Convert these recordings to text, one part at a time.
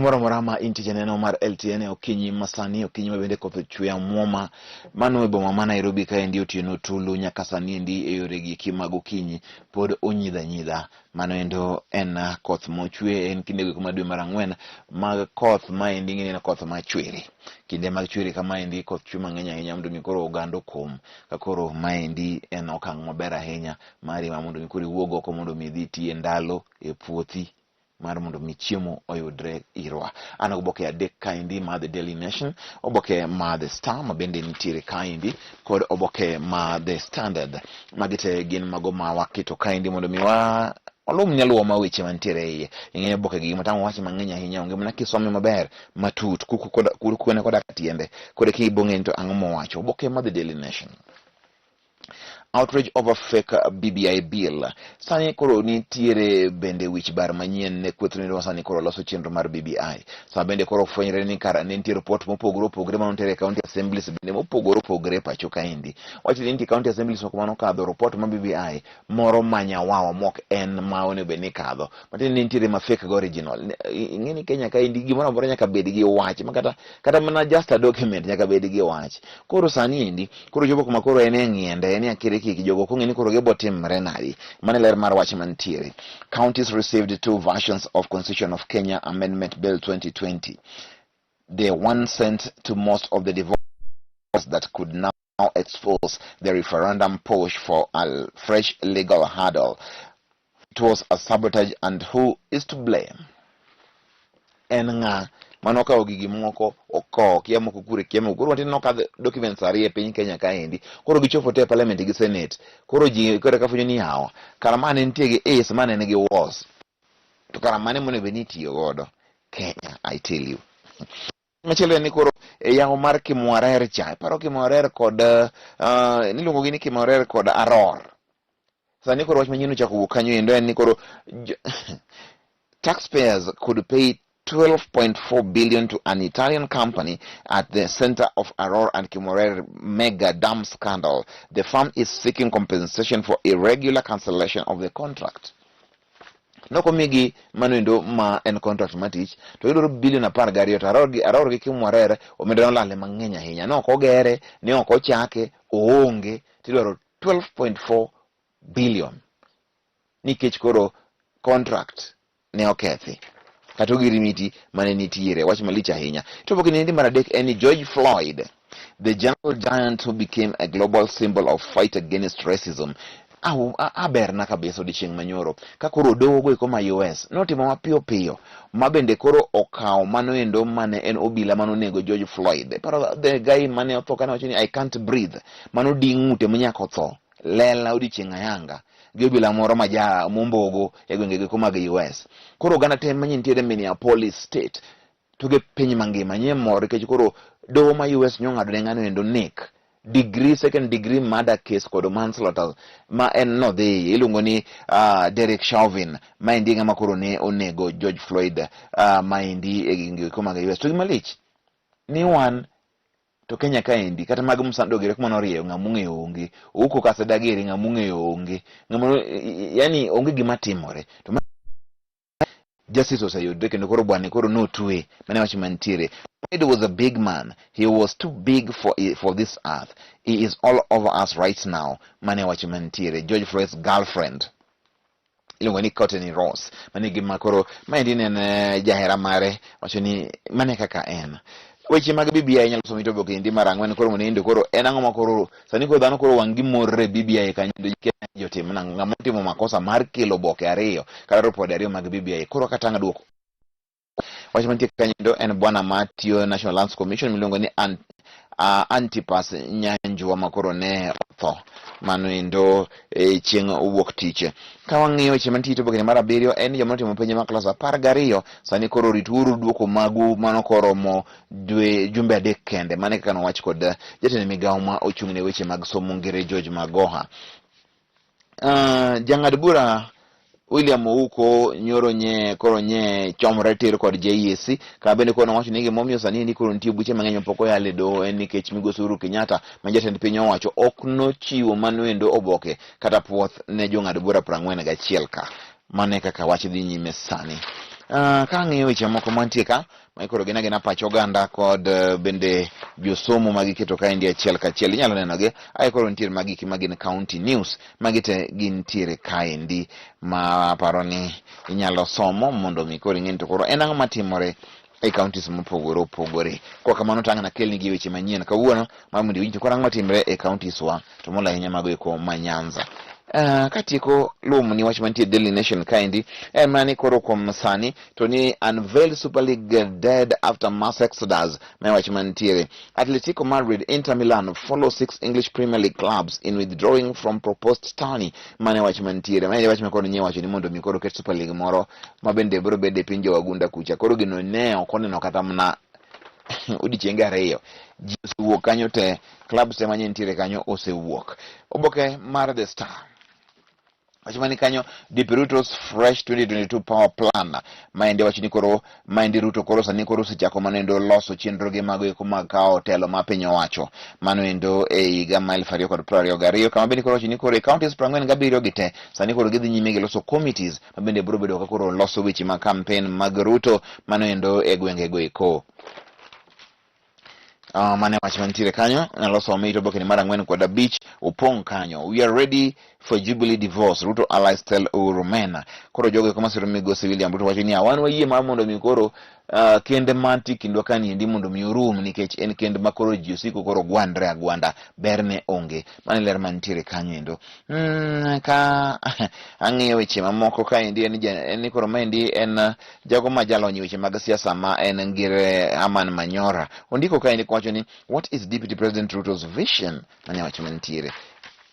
Kamoro amora ma intie janeno mar LTN e okinyi masani, okinyi ma bende koth ochwe amwoma mano e boma ma Nairobi kaendi otieno tulu nyaka sani endi e yore gi mag okinyi pod onyidho anyidha. Mano endo en koth mochwe en kinde go ma dwe mar ang'wen mag koth maendi ing'e ni en koth ma chwiri. Kinde mag chwiri kamaendi koth chwe mang'eny ahinya mondo mi koro oganda okom ka koro maendi en okang' maber ahinya mari ma mondo mi koro iwuog oko mondo mi idhi iti e ndalo e puothi mar mondo mi chiemo oyudre irwa. An oboke adek kaendi ma The Daily Nation, oboke ma The Star ma bende nitiere kaendi kod oboke ma The Standard. Magi te gin mago ma waketo kaendi mondo mi wa walum nyaluo ma weche mantiere e iye. Ing'eyo oboke gi matang'o wach mang'eny ahinya onge mana kisome maber matut kuku koda kuku koda tiende kod kibong'e to ang'o mowacho. Oboke ma The Daily Nation. Outrage over fake BBI bill. Sani koro nitiere bende wich bar manyien ne kweth nendo sani koro loso chenro mar BBI. Sama bende koro fwenyre ni kara ne nitie report mopogore opogore mane oter e county assemblies bende mopogore opogore e pacho kaendi. Wacho ni nitie county assemblies moko mane okadho report mar BBI moro manyawawa mok en ma onego bed ni kadho. Matiende ni nitiere ma fake go original. Ing'e ni Kenya kaendi gimoro amora nyaka bed gi wach ma kata kata mana just a document nyaka bed gi wach. Koro sani endi koro chopo kuma koro en e ng'iende en e akirikiki jogo ok ong'e ni koro gibo timre nadi. Mano e ler mar wach mantiere. Counties received two versions of Constitution of Kenya Amendment Bill 2020. The one sent to most of the divorce that could now expose the referendum push for a fresh legal hurdle. It was a sabotage and who is to blame? En ng'a mane okawo gigi moko okowo kia moko kure kia moko koro matin nokadh documents ariyo e piny Kenya kaendi koro gichopo te e parliament gi senate koro ji koro ka fwenyo ni yawa kara ma ne nitie gi is ma ne nigi was to kara mane monego bed ni itiyo godo Kenya I tell you machielo en ni koro e yawo mar Kimwarer cha iparo Kimwarer kod niluongo gi ni Kimwarer kod Aror sani koro wach manyien ochako wuok kanyo endo en ni koro taxpayers could pay 12.4 billion to an Italian company at the center of Aror and Kimwarer mega dam scandal. The firm is seeking compensation for irregular cancellation of the contract. Nokomigi mano endo ma en contract mar tich to gidwaro bilion 12 to Aror gi Aror gi Kimwarer omenda nolale mang'eny ahinya. Ne ok ogere, ne ok ochake, oonge tidwaro 12.4 billion nikech koro contract ne okethi kata ogirimiti mane nitiere wach malich ahinya to oboke niendi mar adek en ni George Floyd the jungle giant who became a global symbol of fight against racism Au, aberna kabisa odiechieng' manyoro ka koro doho go eko ma US notimo mapiyo piyo ma bende koro okawo mano endo mane en obila mane onego George Floyd paro the guy mane otho kane wacho ni I can't breathe mano di ng'ute manyaka otho lela odiechieng' ayanga gi obila moro ma ja mombogo e gwenge go mag US koro oganda te manye nitiere Minneapolis state to gi piny mangima nye mor nikech koro doho ma US nyong'ado ne ng'ano endo nek degree second degree murder case kod manslaughter ma en nodhi iluongo ni Derek Chauvin ma endi ng'ama koro ne onego George Floyd ma endi e gwenge mag US to gima lich ni wan to Kenya kaendi kata mag Msando gire kuma norieyo ng'ama ong'eyo onge Ouko Kasadageri ng'ama ong'eyo onge ng'ama yani onge gima timore to justice oseyudre kendo koro bwana koro notwe mane wach mantiere Floyd was a big man he was too big for this earth he is all over us right now mane wach mantiere George Floyd's girlfriend iluongo ni Courtney Ross mane gima koro maendi ne en jahera mare wacho ni mane kaka en weche mag BBI inyalo somo ito oboke endi mar ang'wen koro mondo endo koro en ang'o ma koro sani koro dhano koro wang' gi morre BBI kanyo jotim nang'o ng'ama otimo makosa mar kelo oboke ariyo kata ripode ariyo mag BBI koro kata ang' duoko wach mantie kanyo endo en bwana matiyo National Lands Commission miluongo ni Antipas Nyanjwa ma koro ne otho mano endo e chieng' wuok tich. Ka wang'iyo weche mantie e oboke mar abiriyo en ni joma notimo penj mar klas 12 sani koro rituru duoko magu mano koromo dwe jumbe adek kende. Mano e kaka nowach kod jatend migawo ma ochung' ne weche mag somo ngere George Magoha. Jang'ad bura William Ouko nyoro nye koro nye chomre tir kod JSC ka bende koro nowacho ni gimomiyo sani ni koro nitie buche mang'eny mapok oyal e doho en nikech migosi Uhuru Kenyatta ma jatend piny owacho ok nochiwo mano endo oboke kata puoth ne jong'ad bura 41 ka. Mano e kaka wach dhi nyime sani. Ka ang'iyo weche moko mantie ka, ma koro gin agina pach oganda kod bende josomo ma giketo kaendi achiel kachiel inyalo nenogi. Ae koro nitiere magi ma gin county news, magi te gintiere kaendi ma aparo ni inyalo somo mondo mi koro ing'e ni to koro en ang'o matimore e counties mopogore opogore. Kwa kamano to ang' nakelnigi weche manyien kawuono mar mondo iwinj to koro ang'o matimre e counties wa to moloyo ahinya mago eko ma Nyanza. Katieko lum ni wach mantie Daily Nation kaendi en mana ni koro kuom sani to ni unveiled Super League dead after mass exodus ma wach mantiere. Atletico Madrid, Inter Milan follow 6 English Premier League clubs in withdrawing from proposed tourney mane wach mantiere. Mane wach ma koro nyie wacho ni mondo mi koro ket Super League moro ma bende biro bedo e piny jowagunda kucha. Koro gino ne ok oneno kata mana odiechienge ariyo. Ji osewuok kanyo te, clubs te manye nitiere kanyo osewuok. Oboke mar The Star wach mani kanyo, DP Ruto's fresh 2022 power plan. Maendi wach ni koro maendi Ruto koro sani koro osechako mano endo loso chenro ge mago eko mag kawo telo ma piny owacho mano endo e higa ma 2022, kama bende koro wacho ni koro e counties 47 gi te sani koro gidhi nyime gi loso committees ma bende biro bedo ka koro loso weche mag campaign mag Ruto mano endo e gwenge go eko. Mane wach mantiere kanyo nyalo some ito oboke ni mar 4 kod 5 opong' kanyo. We are ready for Jubilee divorce, Ruto allies tell Uhuru men. Koro jogo eko masiro migosi William Ruto wacho niya, wan wayie mar mondo mi koro kend mantie kindwa kaniendi mondo mi orum, nikech en kend ma koro ji osiko koro gwandre agwanda, berne onge. Mano e ler mantiere kanyo endo. Ka ang'iyo weche mamoko kaendi en ni koro maendi en jago ma jalony e weche mag siasa ma en Ngire Herman Manyora. Ondiko kaendi kowacho ni what is Deputy President Ruto's vision? Mano e wach mantiere.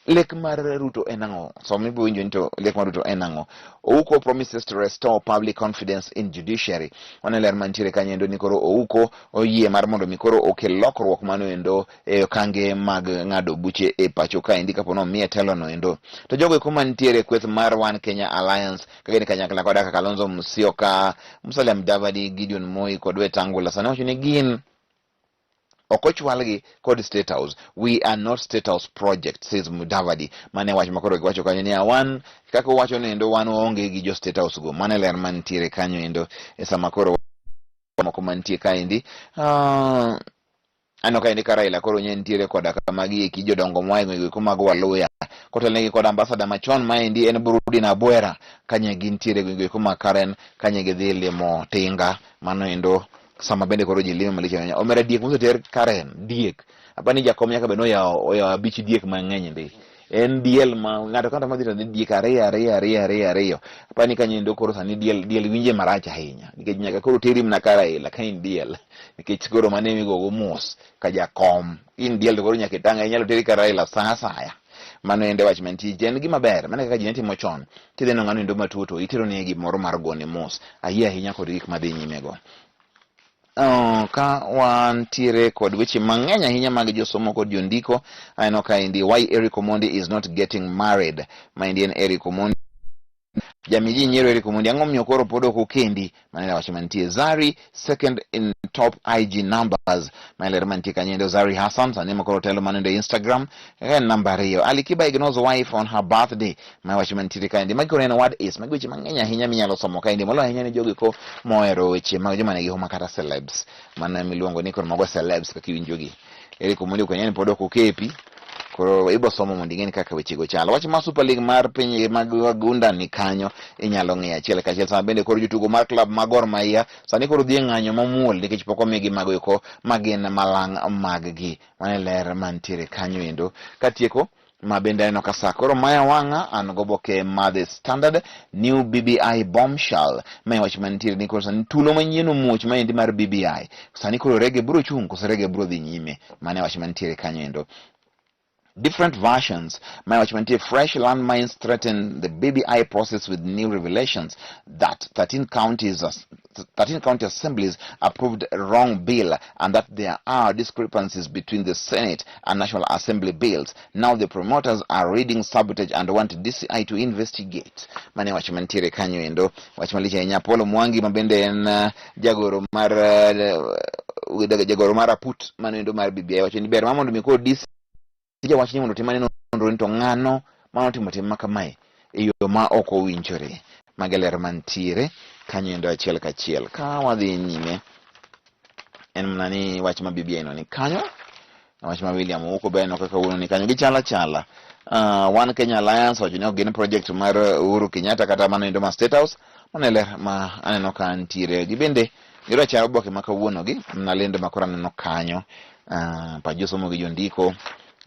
Lek mar Ruto en ang'o? Som ibiro winjo ni to lek mar Ruto en ang'o? Ouko promises to restore public confidence in judiciary. Mano e ler mantiere kanyo endo ni koro Ouko oyie mar mondo mi koro okel lokruok mano endo e okange mag ng'ado buche e pacho kaendi kapo ni omiye telo no endo. To jogo eko mantiere e kweth mar One Kenya Alliance ka gin kanyakla koda kaka Kalonzo Musyoka, Musalia Mudavadi, Gideon Moi kod Wetangula sani wacho ni gin ok ochwalgi kod State House. We are not State House project, says Mudavadi. Mane wach makoro giwacho kanyo niya, wan kaka uwacho ni endo wan waonge gi jo State House go. Mane ler mantiere kanyo endo e sama koro moko mantie kaendi. Aneno kaendi ka Raila koro nye nitiere koda ka magi eki jodongo moa e gwenge eko mag Waluya kotelnegi kod ambasada machon maendi en Burudi Nabwera kanye gintiere e gwenge eko mag Karen kanye gidhi limo Tinga mano endo sama bende koro ji lime malich ahinya. Omera diek moseter Karen diek apani jakom nyaka bed ni oyawo abich diek mang'eny ndi en diel ma ng'ato ka ng'ato madhi to dhi diek ariyo ariyo ariyo ariyo ariyo apani kanyo endo koro sani diel diel winje marach ahinya nikech nyaka koro teri mana ka Raila ka in diel nikech koro mano ema igogo mos ka jakom in diel to koro nyaka itang' inyalo teri ka Raila sa asaya. Mano ende wach mantie en gima ber mana kaka ji ne timo chon kidhi neno ng'ano endo matuo to itero ne gimoro mar gone mos. Ayie ahinya kod gik madhi nyime go. Ka wantiere kod weche mang'eny ahinya mag josomo kod jondiko, aneno kaendi why Eric Omondi is not getting married. Maendi en Eric Omondi jami ji nyiero Eric Omondi, ang'o momiyo koro pod ok okendi? Mano e wach mantie. Zari second in top IG numbers, mano ler mantie kanyo endo. Zari Hassan sani ema koro telo mano endo Instagram en namba 2. Ali Kiba ignores wife on her birthday, mano wach mantiere kaendi. Magi koro en word is, magi weche mang'eny ahinya minyalo somo kaendi, moloyo ahinya ne jogo eko mohero weche mag joma nigi huma kata celebs, mano miluongo ni koro mago celebs kaka iwinjogi. Eric Omondi ok ni pod ok okepi, koro ibo somo mondo ing'e ni kaka wechego chalo. Wach mar Super League mar piny mag wagunda ni kanyo inyalo ng'iyo achiel kachiel. Sama bende koro jotugo mar club mag Gor Mahia sani koro dhi e ng'anyo mamuol nikech pok omigi mago eko magin malang' mag gi. Mano e ler mantiere kanyo endo. Katieko ma bende aneno ka sa koro maya wang'a an goboke ma The Standard new BBI bombshell ma e wach mantiere ni koro sani tulo manyien omuoch maendi mar BBI sani koro rege biro chung' koso rege biro dhi nyime. Mano e wach mantiere kanyo endo. Different versions. My wach mantie, fresh landmines threaten the BBI process with new revelations that 13 county assemblies approved wrong bill and that there are discrepancies between the Senate and National Assembly bills. Now the promoters are reading sabotage and want DCI to investigate. Mane wach mantiere kanyo endo. Wach malich ahinya. Apollo Mwangi ma bende en jagoro mar aput mano endo mar BBI wacho ni ber ma mondo mi koro DCI jawach ni mondo otim ane nonro ni to ng'ano mano timo tim ma kamae e yo ma ok owinjore. Mago ler mantiere kanyo endo achiel kachiel. Ka wadhi nyime en mana ni wach ma BBI no ni kanyo, wach ma William Ouko be aneno kaka wuono ni kanyo gichal achala. One Kenya Alliance wacho ni ok gin project mar Uhuru Kenyatta kata mano endo ma State House. Mano e ler ma aneno ka ntiere. Gi bende gidwa chalo oboke ma kawuono gi mana lendo ma koro aneno kanyo. Pa josomo gi jondiko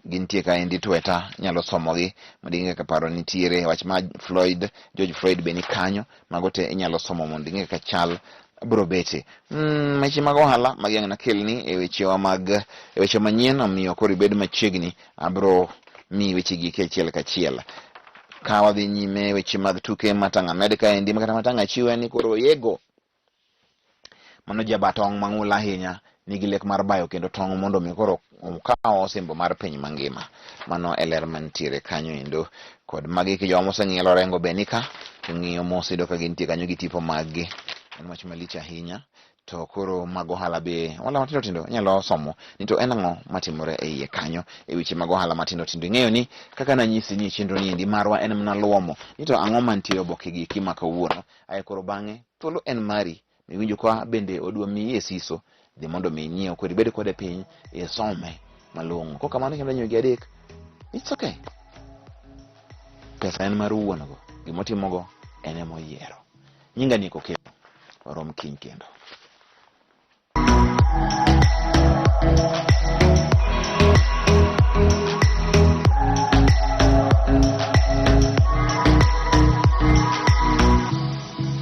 gintie kaendi tweta nyalo somogi mondo ing'e kaka paro nitiere. Wach ma Floyd, George Floyd be ni kanyo, mago te inyalo somo mondo ing'e kaka chal bro bete. Weche mag ohala magi ang' nakelni e wechewa mag e weche manyien, omiyo koro ibed machiegni, abro miyi weche gi achiel kachiel. Ka wadhi nyime weche mag tuke matang' amed kaendi kata matang' achiw en ni koro Oyego mano jaba tong' mang'ula ahinya nigi lek mar bayo kendo tong' mondo mi koro okaw osimbo mar piny mangima. Mano e ler mantiere kanyo endo. Kod magi ki jowa moseng'ielo orengo be nika king'iyo mos iyudo ka gintie kanyo gi tipo maggi. En wach malich ahinya. To koro mag ohala be ohala matindo tindo inyalo somo ni to en ang'o matimore e iye kanyo e weche mag ohala matindo tindo. Ing'eyo ni kaka nanyisi ni chenro ni endi marwa en mana luomo ni to ang'o mantie e oboke gi eki ma kawuono. Ae koro bang'e thuolo en mari miwinjo ka bende odwa miyi e siso dhi mondo mi inyiew koro ibed kode piny isome malong'o. Kok kamano inyalo nyiewo gi adek. It's okay. Pesa en mar wuon go. Gimotimogo en ema oyiero. Nyinga ni Kokelo. Warom kiny kendo.